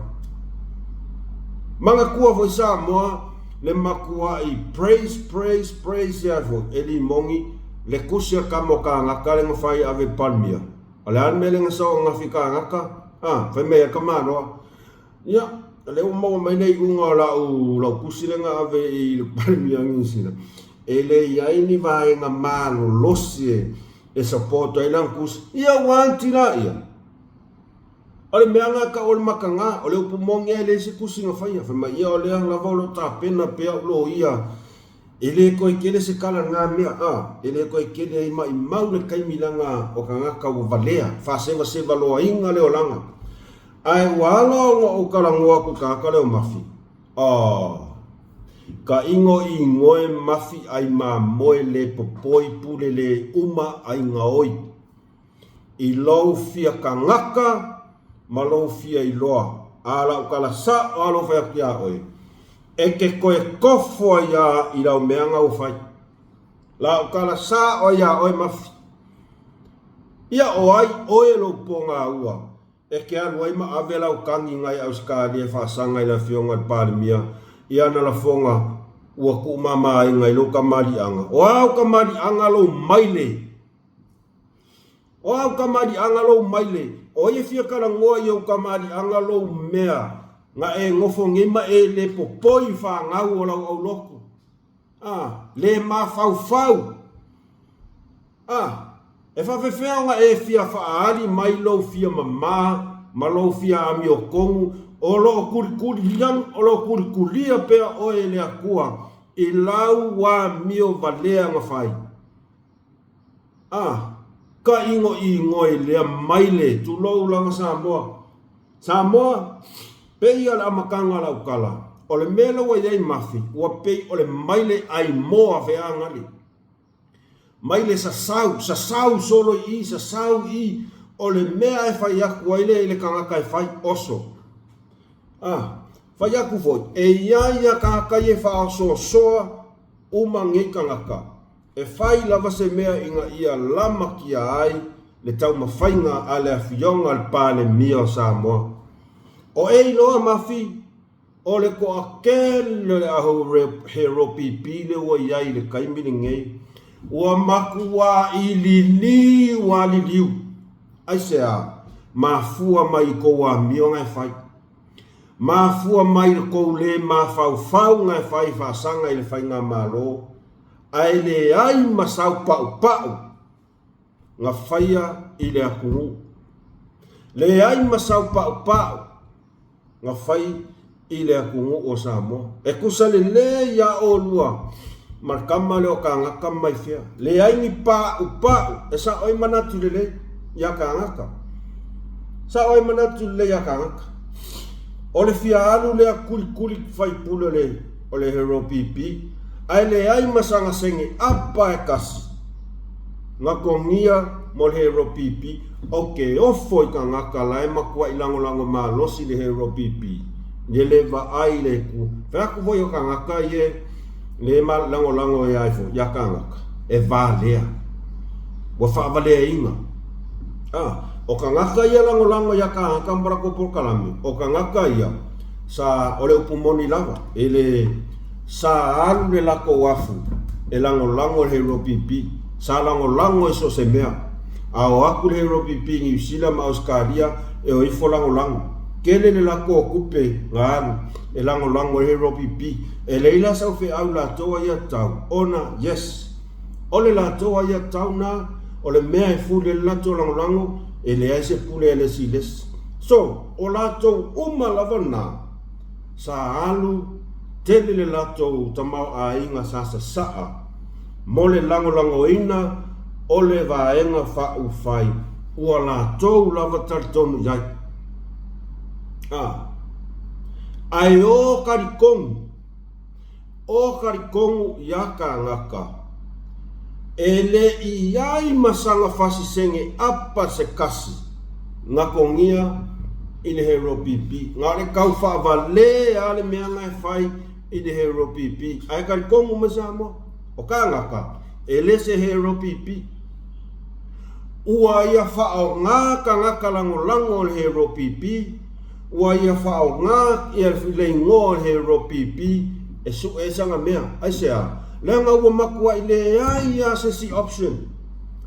Manatua foi Samoa le matua'i praise praise praise ia foi e limogi le tusi a kama o kagaka le nga fai ave i Palemia. O le a le mea le nga sau angafi kagaka? A, fai mai ai ka maloa. Ia, lea ua maua mai le iuga o lau, lau tusi lea na ave i le Palemia o Niu Sila, e le i ai ni vaega malolosi e, e support ai lana tusi. Ia ua anti laia. O le mea na tau o le mataga, o le upu moni lava e leai se tusi na faia. Fai mai, ia o lea lava o lo o tapena pea au loia. E le toe tele se tala i na mea, a, e le toe tele ai maimau le taimi leaga o tagata ua valea, faasevaseva loaina le olaga. Ae ua ala ona ou talanoa atu i le tagata lea o Mafi. Aww. Ka igo i igoe mafi ai mamoe le popoi pule le uma ai gaoi. I lou fia kagaka ma lou fia iloa. A lau tala sa'o a lou fai atu iā oe, e te toe kofo ai a i lau meaga ua fai. Lau tala sa'o ai iā oe mafi. Ia o ai oe lou pogaua E te alu ai ma ave lau tagi ngai Ausetalia e faasaga i le Afioga i le Palemia i ana lafoga ua tuumamaina i lou kamaliʻaga. O a au kamaliʻaga lou maile? O a au kamaliʻaga lou maile? O ai e fia talanoa i ou kamaliʻaga lou mea na e nofo nei ma e le popoi i fanau o lau aulotu? A, le mafaufau. A, e faafefea ona e fia faaali mai lou fia mamā ma lou fia amiotonu o lo o kulikulia, o lo o kulikulia pea oe e le Atua i lau amio valea na fai? A, ka igoigoe lea maile, tulou lava Samoa. Samoa, pei o le amataga o lau tala, o le mea lea ua i ai Mafi, ua pei o le maile ʻai moa feagali. Mai le sasau, sasau solo i i, sasau i i, o le mea e fai atu ai lea i le tagata e fai, oso. A, fai atu foi, e i ai ia tagata ia e faaosoosoa uma nei tagata, e fai lava se mea ina ia lamatia ai le taumafaiga a le Afioga a le Palemia o Samoa. O e iloa Mafi, O le toatele o le aho heropipi lea ua i ai i le taimi lenei, ua matuai liliu a liliu. Aisea? Mafua mai i tou amioga e fai. Mafua mai i le tou le mafaufau na e fai faasaga i le faigamalo, ae leai ma sau paupau na faia i le atunuu. Leai ma sau paupau na fai i le atunuu o Samoa. E tusa lelei iā olua ma le tama lea o Kagaka mai fea. Leai ni paupau e sao ai manatu lelei iā Kagaka. Sao ai manatu lelei iā Kagaka. O le fia alu lea kulikuli faipule o le o le Hero PP, ae leai ma sana sene apa e kasi na togia mo le Hero PP. O ke ofo i kagaka la e matuaʻi lagolago malosi le Hero PP, ie le vaai i le ku. Fai atu foi o kagaka ie le lagolago e ai foi iā kagaka, e valea. Ua faavaleaina. A, o kagaka ia lagolago iā kagaka ma latou polokalame, o kagaka ia, sa, o le upu moni lava, e le, sa alu le latou afu e lagolago i le Hero PP. Sa lagolago i so o se mea. A o atu le Hero PP i Niu Sila ma Ausetalia e o ifo lagolago. Tele le latou o tupe na alu e lagolago i le Hero PP. E leai la sau feau latou a ia tau ona yes. O le latou a ia tau na o le mea e fuli ai le latou lagolago e leai se pule a le isi i le isi. So, o latou uma lava na sa alu tele le latou tamaoaiga sa sasaa mo le lagolagoina o le Vaega Faaupufai ua latou lava talitonu i ai. A. Ae o talitonu, o talitonu iā kānaka, e le i i ai ma sana fasisege apa se kasi na togia i le Hero PP. Na o le tau faavalē a le mea na e fai i le Hero PP. Ae talitonu mai Samoa, o kānaka, e le se Hero PP. Ua ia faaaoga tagata lagolago o le Hero PP, ua ia faaaoga ia le igoa o le Hero PP e suʻe ai sana mea. Aisea? Leaga ua matuai leai lava se isi option.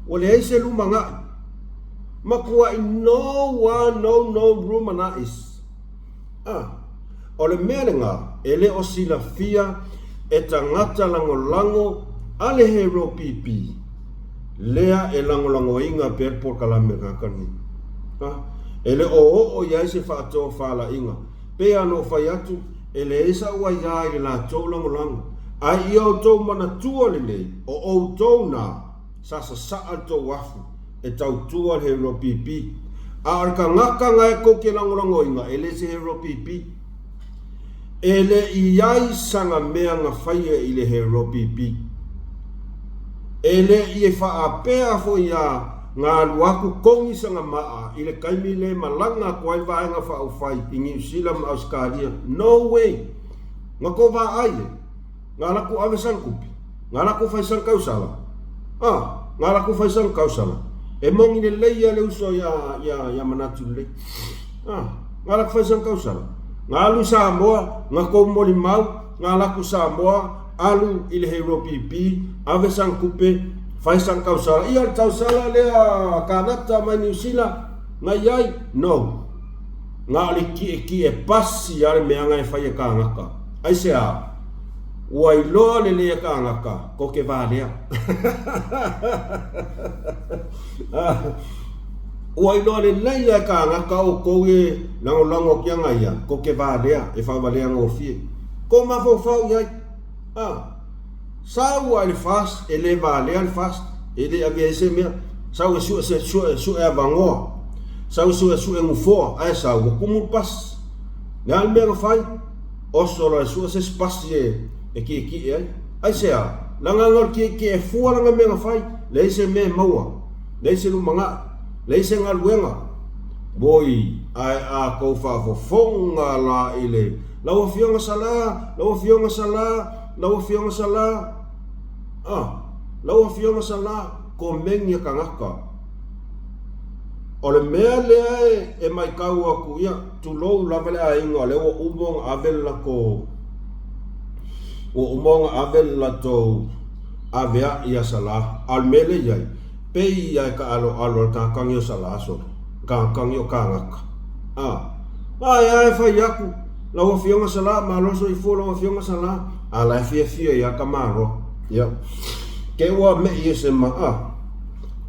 Ua leai se lumanaʻi. Matuai no wa no no rumanaʻis. A, o le mea lena e le o silafia e tagata lagolago a le Hero PP lea e lagolagoina pea le polokalame kaka nei. A, e le o oo i ai se faatofalaiga. Pei lava ona ou fai atu, e leai sa'u aiā i le latou lagolago. Ae ia outou manatua lelei, o outou na, sa sasaa le tou afu e tautua le Hero PP. A o le tagata na e tou te lagolagoina, e le se hero pipi. E le i ai sana mea na faia i le hero pipi. E le i e faapea foi a na alu atu togi sana maa i le taimi le malaga atu ai le Vaega Faaupufai i Niu Sila ma Ausetalia. No way! Na tou vaai e? Na alu atu ave sana tupe? Na alu atu fai sana tausala? Ah, na alu atu fai sana tausala. E moni lelei a le uso ia, ia, ia Manatu Lelei. Ah, na alu atu fai sana tausala. Na alu i Samoa, na tou molimau, na alu atu i Samoa, alu i le Hero PP, ave sana tupe, fai sana tausala. Ia, le tausala lea Kanata mai Niu Sila, na i ai? No. Na o le kiekie pasi a le mea na e fai e kānaka. Aisea? Ua iloa lelei e kānaka ko ke valea. Ua iloa lelei e kānaka ʻoukou e lagolago atu iā ia, ko ke valea e faavalea gofie. Ko mafaufau i ai. A. Sau a i le FAST, e le valea le FAST, e le avea ai se mea. Sau e sue se sue sue avanoa. Sau e sue sue nofoa, ae sau ua tumu le pasi. Le a le mea na fai? Oso loa e sue se isi pasi e e kiekie ai. Aisea? Leaga na o le kiekie fua lana mea na fai, leai se mea e maua, leai se lumanai, leai se galuega. Oi, ae a tou faafofoga la i le Lau Afioga Sala, lau Afioga Sala, lau Afioga Sala, ah, lau Afioga Sala, komeni a tagata. O le mea lea e, e maitau atu, ia, tulou lava le aiga, o lea ua uma ona ave le latou, ua uma ona ave le latou avea'i ia Sala. A o le mea lea e i ai, pei ia e taaloalo a le tagata nei o Sala sole, le tagata nei o Kanaka. Ah, ae a e fai atu, lau Afioga Sala, malo soifua lau Afioga Sala, a la e fiafia ia tamaloa. Ia, te ua me'i ese ma, ah,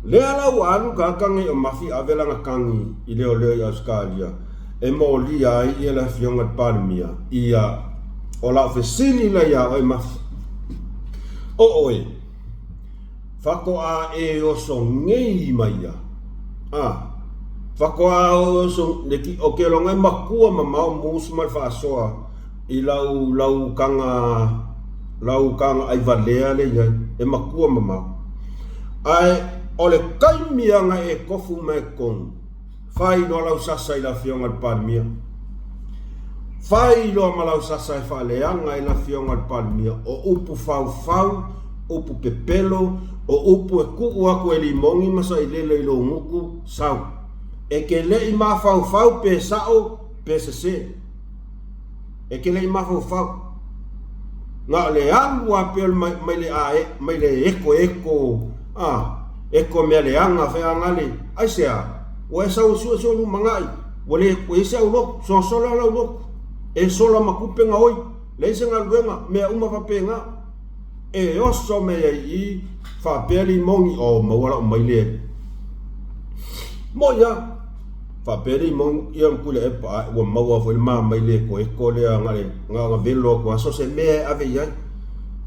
Lea la ua alu ka kagi o Mafi ave lana kagi i leoleo i Ausetalia e molia ai ia le afioga i le Palemia, ia, o lau fesili la iā oe Mafi, o oe, faatoa e oso nei mai ia, a, faatoa oso, le ki, o ke loga e makua mamao mus ma le faasoa i lau, lau ukaga, lau ukaga aivalea le iai, e makua mamao. Ae o le taimi ana e tofu mai totonu, fai loa lau sasa i le Afioga i le Palemia. Fai loa ma lau sasa e faaleaga ai le Afioga i le Palemia, o upu faufau, upu pepelo, o upu e tuu atu e limogi ma sailele i lou gutu, sau. E te le i mafaufau pe sao pe sese. E te le i mafaufau. Na o le alu lava pea o le mai, mai le ae, mai le ekoeko, a, eko mea leaga feaga le, aisea? Ua e sau e suesue lumanai, ua le ua i ai se aulotu, soasola lau lotu, e sola ma tupe gaoi, leai se galuega, mea uma faapena. E oso mai ai i i, faapea limogi, o maua lau maile. Moi lava. Faapea le imogi ia ma Tuilaepa, ae ua maua foi le ma maile ekoeko lea na le na ona velo atu lava so o se mea e ave i ai,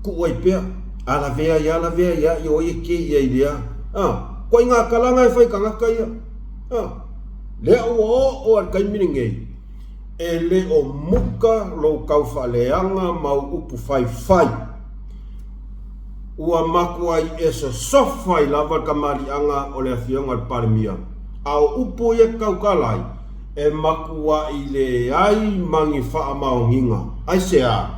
tuu ai pea, a lavea ai lava lavea ai lava, ia o ai e kei i ai i lea, a, ituaiga kalaga e fai i tagata ia, a, lea ua oo lava i le taimi lenei, e le o muka lou taufaaleaga ma au upu faifai. Ua matuai e sosofa ai lava le kamaliʻaga o le Afioga i le Palemia, a o upu ia e tautala ai, e matuai leai ma ni faamaoniga. Aisea?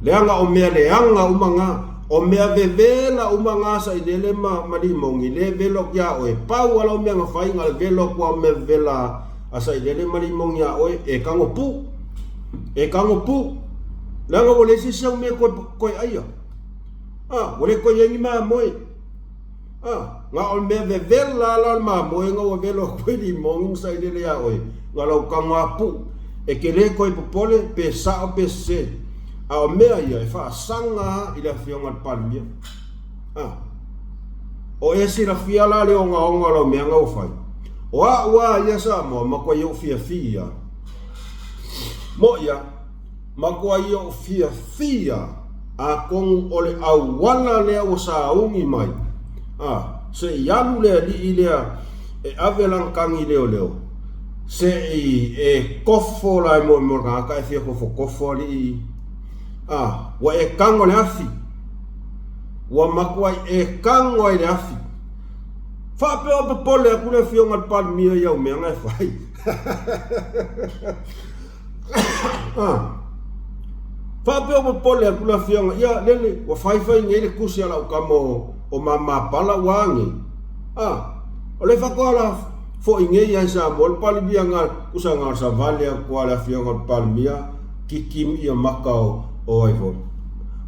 Leaga o mea leaga uma na, o mea vevela uma na sailele ma, ma limogi, le velo atu iā oe. Pau lava lau mea na fai, na o le velo atu lava o mea vevela a sailele ma limogi iā oe, e tago pū. E tago pū. Leaga ua leai se isi au mea e toe aia. A, ua le toe i ai ni mamoe. A, na o le mea vevela la o le mamoe na ua velo atu ai limogi ma sailele iā oe, na lau tago lava puu. E te le toe popole pe sao pe sese. A o mea ia e faasaga lava i le Afioga i le Palemia. A, o e silafia la le ogaoga o lau mea na ua fai. O a'u lava ia Samoa, matuai ou fiafia. Moʻi a. Matuai ou fiafia atonu o le auala lea ua sauni mai, a, se i alu le alii lea E ave lana kagi leoleo, seʻi e kofo la e moemoe le tagata e fia kofokofo alii. A, ua e tago le afi. Ua matuai e tago ai le afi. Faapea o popole atu le afioga i le Palemia i au mea na e fai. Faapea o popole atu le afioga, ia lele, ua fai fai nei le tusi a lau tama o Mamapala ua a nei? A, o lea faatoa la foi nei lava i Samoa le Palemia na, tusa na o le savali atu lava a le afioga i le Palemia, kiki ia maka o ai foi,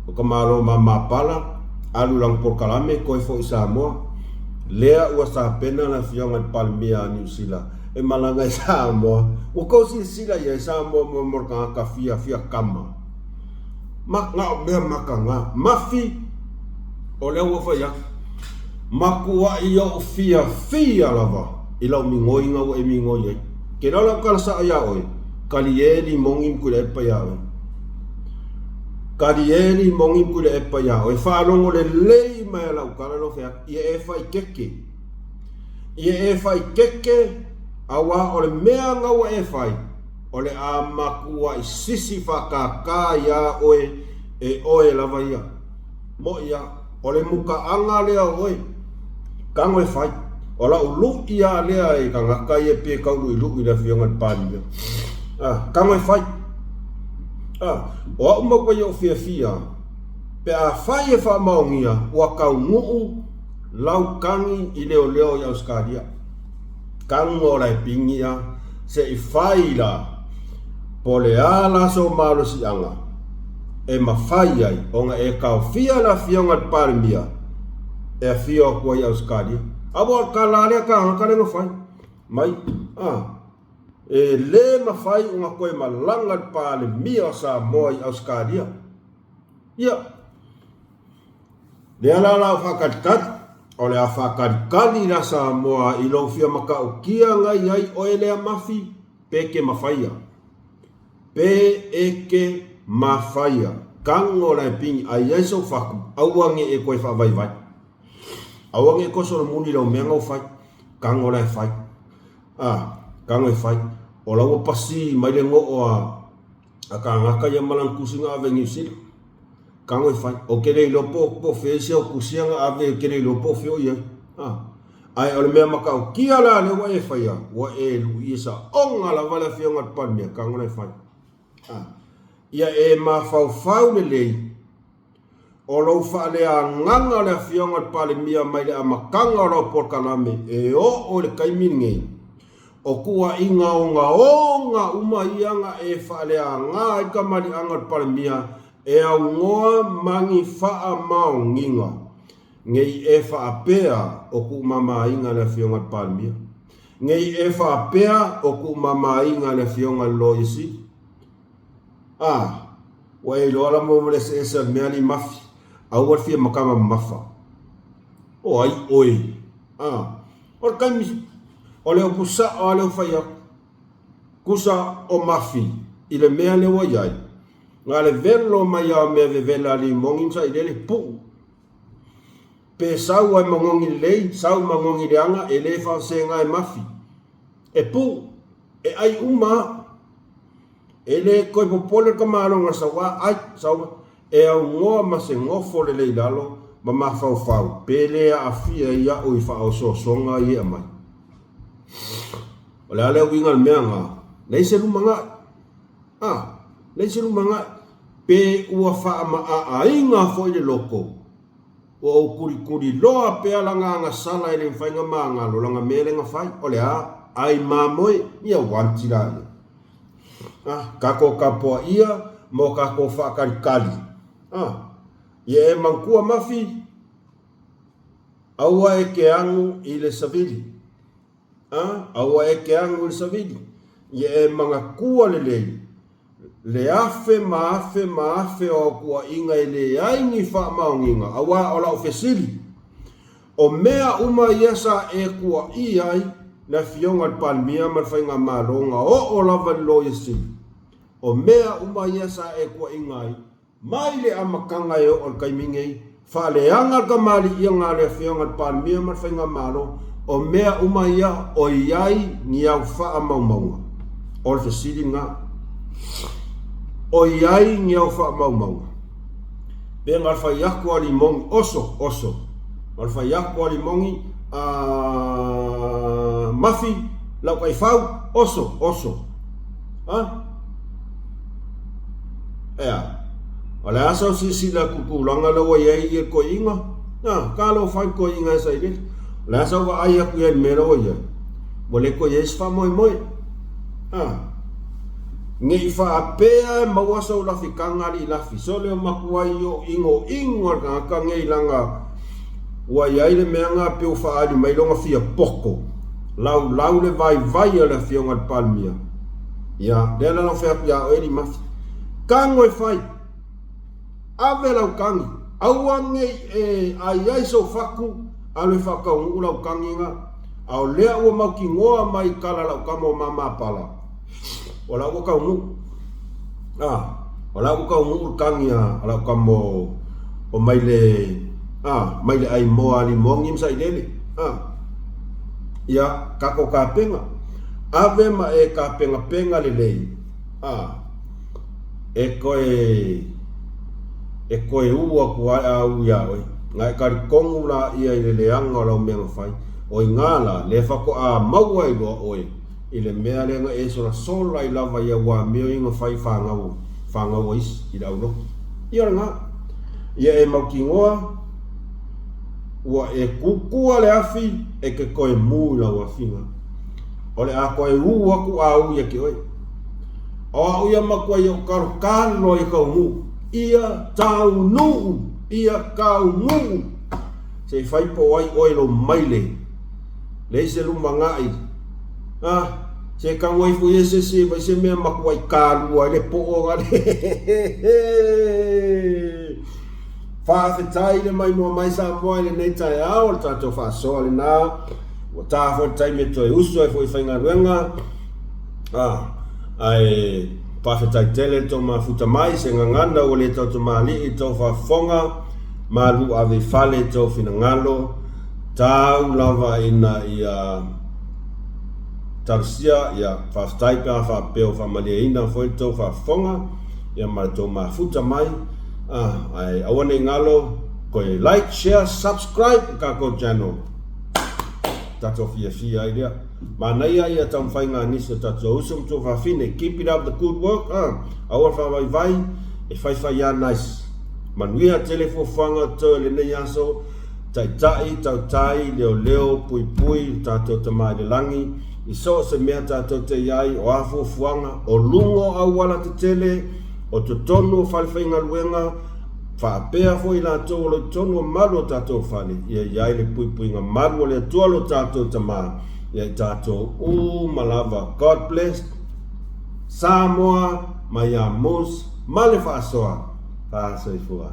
o ka Malo Mamapala, alu i lana polokalame toe foi i Samoa. Lea ua tapena le afioga i le Palemia a Niu Sila e malaga i Samoa. Ua tou silasila i ai Samoa mo mo le tagata fia fia kama. Ma na o mea makaga. Mafi o lea ua fai atu. Matuai ou fiafia lava i lau migoiga ua e migoi ai. Ke la lau tala sao iā oe, kalie limogi ma Tuilaepa iā oe. Kalie limogi ma Tuilaepa iā oe. Faalogo lelei mai a lau tala lau fai atu, ia e faikeke. Ia e faikeke, auā o le mea na ua e fai, o le a matuai sisi faakākā iā oe e oe lava ia. Moʻi a, o le mukaaga lea o oe, tago e fai. O lau luʻi a lea i tagata ia pei e tau luʻiluʻi i le Afioga i le Palemia. A, tago e fai. A, o aʻu matuai ou fiafia, pe afai e faamaonia, ua taunuu Lau kagi i leoleo i Ausetalia. Kanu o lae pigi a se i fai la po le a la sou malosiaga e mafai ai ona e taofia le afioga i le Palemia e afio atu ai i Ausetalia. Aua o le tala a lea tagata le na fai mai a e le mafai ona toe malaga le Palemia o Samoa i Ausetalia. Ia. Lea la la o faatalitali, o le a faatalitali la Samoa i lou fia matautia na i ai oe lea mafi pe ke mafaia. Pe e ke mafaia. Tago lae pigi a i ai sou fatu, aua ne e toe faavaivai. Aua ne e toe solomuli i lau mea na u fai. Tago lae fai. A, tago e fai. O la ua pasi mai le goo a kānaka ia ma lana tusi na ave i Niu Sila. Tago e fai. Ou te le iloa po po fea isi au tusi na ave ou te le iloa po o fea o i ai. A. Ae o le mea matautia la lea ua e faia, ua e luʻia saoga lava le Afioga i le Palemia, tago la e fai. A. Ia e mafaufau lelei, o lou faaleagaga o le Afioga i le Palemia mai le amataga o lau polokalame e oo i le taimi lenei, o tuuaiga ogaoga uma ia na e faaleaga ai le kamaliaga o le Palemia e aunoa ma ni faamaoniga nei e faapea o tuumamaina le Afioga i le Palemia, nei e faapea o tuumamaina le Afioga i le Loia Sili. A, ua e iloa la mo le eseese o le mea alii mafi, aua le fia makama mamafa. O ai oe? A, o le taimi, o le upu sao lava lea ua fai atu, tusa o mafi i le mea lea ua i ai, na le velo mai lava o mea vevela a limogi ma sailele, puu. Pe sau ai magogi lelei, sau magogi leaga, e le faasega e mafi. E puu, e ai uma a. E le toe popole le tamaloga o le sauā, ai, sau, e aunoa ma se nofo lelei i lalo ma mafaufau, pe le aafia i au i faaosoosoga ia e aumai. O le a le uiga o le mea na, leai se lumanai. A, leai se lumanai. Pe ua faamaaaina foi le loto, ua ou kulikuliloa pea lana agasala e le mafai ona magalo lana mea lea na fai. O le a? Ai mamoe, ia wanti laia. A, tatou tapuaia ma o tatou faatalitali. A, ia e manatua mafi, aua e te agu i le savili. A, aua e te agu i le savili. Ia e manatua lelei, le afe ma afe ma afe o au tuuaiga e leai ni faamaoniga, auā o lau fesili, O mea uma ia sa e tuuaia ai le Afioga i le Palemia ma le Faigamalo na oo lava i le Loia Sili, o mea uma ia sa e tuuaina ai mai le amataga e oo i le taimi nei, faaleaga le kamaliiaga a le Afioga i le Palemia ma le Faigamalo, O mea uma ia o i ai ni au faamaumauga? O le fesili lena. O i ai ni au faamaumauga? Pe na o le fai atu a Limogi, oso, oso. Na o le fai atu a Limogi, a Mafi, lau taifau, oso, oso. A? Ea, o le a sau silasila atu i tulaga la ua i ai le toeaina? A, talofa e i le toeaina e sailele. O le a sau vaai atu i ai i le mea la ua i ai? Ua le toe i ai se faamoemoe. A, ne i faapea e maua sou lafitaga alii lafi, sole o matuai ou inoino a le tagata nei leaga ua i ai le mea na pei ua faaali mai lona fia poto, laulau le vaivai o le afioga i le Palemia. Ia, lea la na ou fai atu ia oe Limafi, tago e fai, ave lau tagi, aua ne i e ai ai sou fatu, alu e faataunuu lau tagi na, a o lea ua mautinoa mai i tala a lau tama o Mamapala, o la ua taunuu, a, o la ua taunuu le tagi a lau tama o Maile, a, Maile Aimoa a Limogi ma Sailele, a. Ia, tatou tapena. Ave ma e tapenapena lelei, a, e toe, e toe ū atu ai a ū iā oe. Na e talitonu la ia i le leaga o lau mea na fai, o iga la, lea faatoa maua ai loa oe i le mea lea na e solasola ai lava i au amio ia na fai i fanau, fanau a isi i le aulotu. Ia o lena. Ia e mautinoa. Ua e kukua le afi e te toe mū i lau afiga. O le a toe ū aku a ū ia te oe. O au ia matua i ou kalokalo ia taunuu. Ia taunuu! Ia taunuu! Se i fai po o ai oe lou maile. Leai se lumanai. Ah, se tago ifo ia se isi vai se mea matua i kalua ai le poo na le. Faafetai le maimoa mai Samoa i lenei taeao o le tatou faasoa lena. Ua ta foi le taimi e toe usu ai foi i faigaluega. Ah, ae faafetai tele le tou mafuta mai, se gagana ua le tautamalii i tou faafofoga, malu ave i fale i tou finagalo, tau lava ina ia talosia, ia faafetai pe a faapea ua faamalieina foi le tou faafofoga, ia ma le tou mafuta mai. Ah, ae aua ne i galo, koe like, share, subscribe i tatou channel. Tatou fiafia ai lea. Manaia ia taumafaiga a nisi o tatou uso ma tuafafine. Keep it up the good work. Ah, aua le faavaivai, e faifai a nice. Manuia tele fuafuaga o totoe o lenei aso. Taitai, tautai, leoleo, puipui, lo tatou Tama i le Lagi, i so o se mea tatou te i ai, o a fuafuaga, o luga o auala tetele, O totonu o falefaigaluega, faapea foi i latou o lo o i totonu o malu o tatou fale, ia i ai le puipuiga malu o le Atua lo tatou Tama ia i tatou uma lava. God bless Samoa mai ia Moose ma le faasoa. Faasoifua.